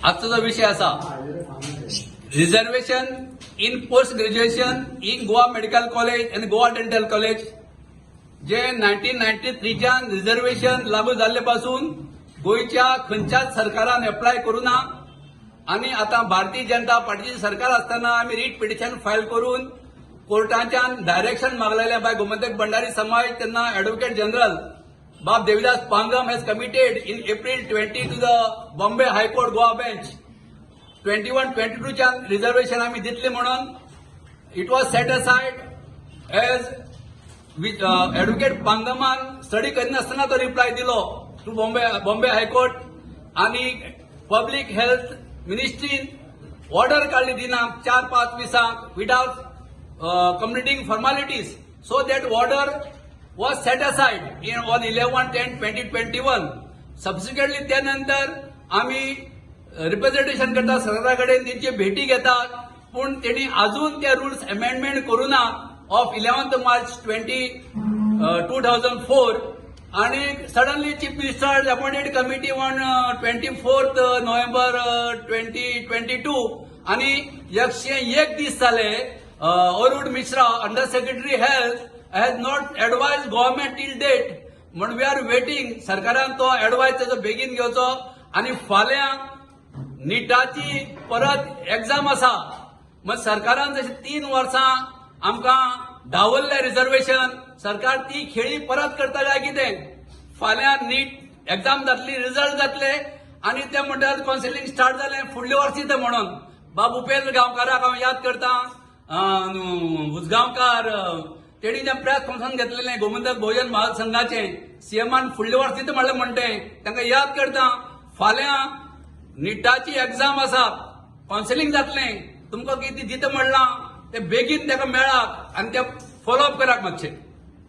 आजचो जो विशय आसा, reservation in post graduation in Goa Medical College आनी गोवा डेंटल कॉलेज, जे 1993च्यान रिझर्वेशन लागू जाल्ले पासून गोंयच्या खंयच्याच सरकारान एप्लाय करूं ना. आनी आतां भारतीय जनता पार्टीचे सरकार आसतना आमी रीट पिटिशन फायल करून कोर्टाच्यान डायरेक्शन मागलेलें बाय गोमंतक भंडारी समाज. तेन्ना एडवोकेट जनरल बाब Devidas Pangam has committed in April 20 to the Bombay High Court Goa bench, 21 22च्यान reservation आमी दितले म्हणून. It was set aside as with advocate पांगमान study करिनासतना तो रिप्लाय दिलो टू बॉम्बे हायकोर्ट. आणि पब्लीक हेल्थ मिनिस्ट्रीन ऑर्डर काडली दिनांक 4/5/20 without completing formalities, so that order was set aside in on 11/10/2021. Subsequently त्यानंतर आम्ही रिप्रेझेंटेशन करता सरकारा कडेन, तेंची भेटी घेतात, पूण तेणी अजून ते रुल्स अमेंडमेंट करू ना of 11th March 2004. आणि suddenly Chief Minister appointed committee on 24th November 2022. आणि 101 दीस जाले, Arun Mishra, Under Secretary Health, has not advise government till date. म्हण we are waiting. सरकारान तो एडवायस तेजो बेगीन घेवचो. आणि फाल्यां निटाची परत एग्जाम आसा. मग सरकारान जशें 3 वर्सां आमकां धांवल्लें रिझर्वेशन, सरकार ती खेळी परत करता काय कितें? फाल्यां नीट एग्जाम जातली, रिझल्ट जातले आनी ते म्हणटात कावन्सिलींग स्टार्ट जालें, फुडल्या वर्सी ते म्हणून. बाब उपेंद्र गांवकाराक हांव याद करता, उजगांवकार, तेणी जें प्रेस कॉन्फरन्स घेतलेलें गोमंतक बहुजन महासंघाचें, सीएमान फुडल्या वर्सी दिता म्हणलें म्हणटे, तांकां याद करता. फाल्यां निटाची एग्जाम आसा, कावन्सिलींग जातलें, तुमकां कितें दिता म्हणलां ते बेगीन ताका मेळात आनी ते फॉलोअप करात मातशें.